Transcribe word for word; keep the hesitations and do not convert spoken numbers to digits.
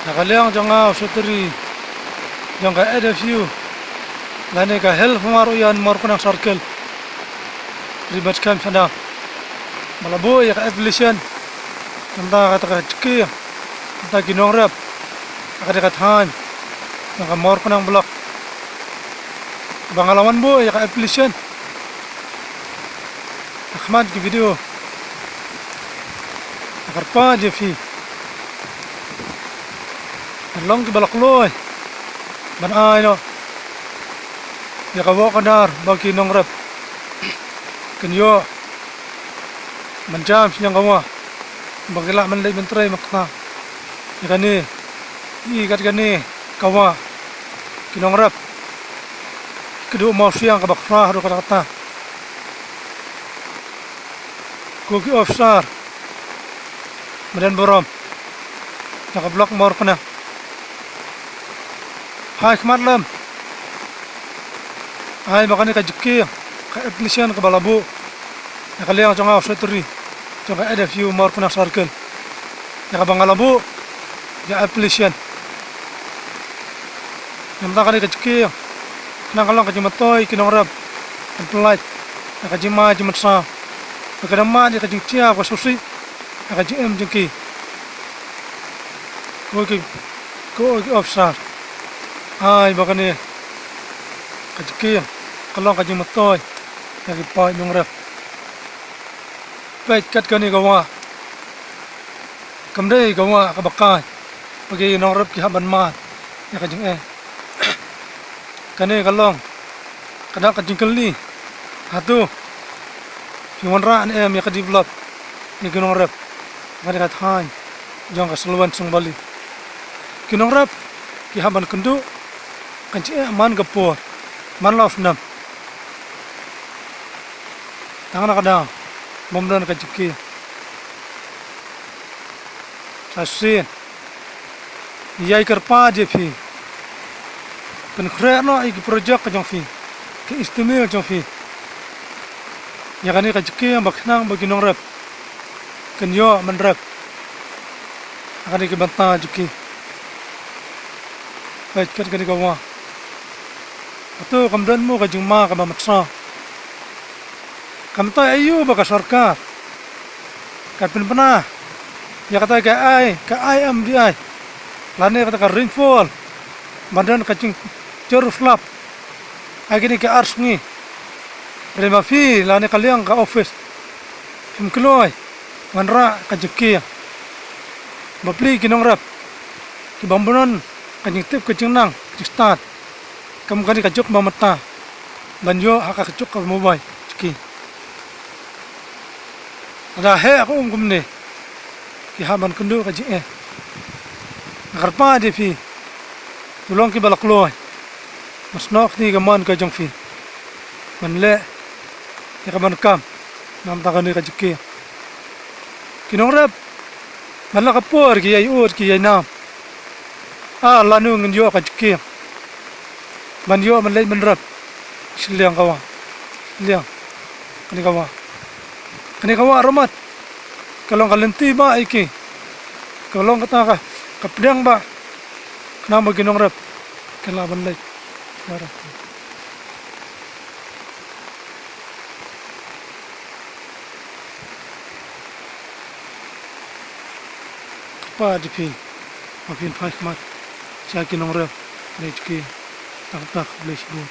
Na ka liang jong nga u Secretary jong ka A D F U lane ka Hill Farmer Union Mawryngkneng Circle, Ri Batskhem Shadap, ba la buh ïa ka application na ka bynta kata ka jingkieng na ka bynta ki nongrep ha kane ka thaiñ jong ka Mawryngkneng Block. Ba nga la wan buh ïa ka application ha khmat ki video, nga kyrpad ïa phi, ban long kiba la kloi ban ai noh ïa ka wah ka dar ba ki nongrep kin ïoh ban jam sha ka wah, ba ki lah ban leit ban trei mynta ïa kane, ïa kat kane ka wah. Ki nongrep ki duh mawsiang kaba khraw haduh katta katta. Ko ki officer ba don burom na ka Block Mawryngkneng, phai khmat lem, ai ba kane ka jingkieng, ka application kaba la buh na ka liang jong nga u Secretary jong ka A D F U Mawryngkneng Circle, ïa kaba nga la buh ïa ka application na ka bynta kane ka jingkieng, khnang ka long ka jingmyntoi ki nongrep ban pyllait ïa ka jingma jingmynsaw, ba kin ym mad ïa ka jingjia ka sngewsih ïa ka jingim jong ki. Ko ki, ko ki officer, ai ba kane ka jingkieng ka long ka jingmyntoi ïa ki paid nongrep. Peit kat kane ka wah, kam dei ka wah kaba kai ba ki nongrep ki hap ban mad ïa ka jingeh. Kane ka long ka dak ka jingkylli, hato phi wanrah ne em ïa ka develop ïa ki nongrep ha kane ka thaiñ jong ka Silwen Song Valley? Ki nongrep ki hap ban kynduh ka jingeh man ka por, man la u snem. Tang na ka daw bym don ka jingkieng. Sa shisien ïa kyrpad ïa phi, pynkhreh noh ïa ki project ka jong phi, ki estimate jong phi ïa kane ka jingkieng, ba khnang ba ki nongrep kin ïoh ban rep ha kane ka bynta jong ki. Peit kat kane ka wah, hato kam don mo ka jingma kaba mynsaw? Kam tei aïu ba ka sorkar ka pynbna ïa kata ka I, ka I M D I lane kata ka rainfall, ban don ka jingshur slap ha kine ki ar sngi? Hynrei ma phi lane ka liang ka office phim kloi wanrah ka jingkieng, bapli ki nongrep ki bym don ka jingtip ka jingnang jingstad kum kane ka juk ba mynta, ban ïoh ha ka juk ka mobile jong ki. Lada heh ka um kumne, ki hap ban kynduh ka jingeh. Nga kyrpad ïa phi, to long kiba la kloi, ban snoh kti ka mon ka jong phi, ban leh ïa ka ban kam na ka bynta kane ka jingkieng. Ki nongrep man la ka por ki ïai ud ki ïai nam, ah, lano ngin ïoh ka jingkieng ban ïoh ban leit ban rep shiliang ka wah, shiliang kane ka wah. Kane ka wah Ramat ka long ka lynti bah ïa ki, ka long kata ka, ka pdiang bah, khnang ba ki nongrep kin lah ban leit ban rep. Kyrpad ïa phi ba phin phai khmat sha ki nongrep, kane jong ki. Tang tang, khublei shibun.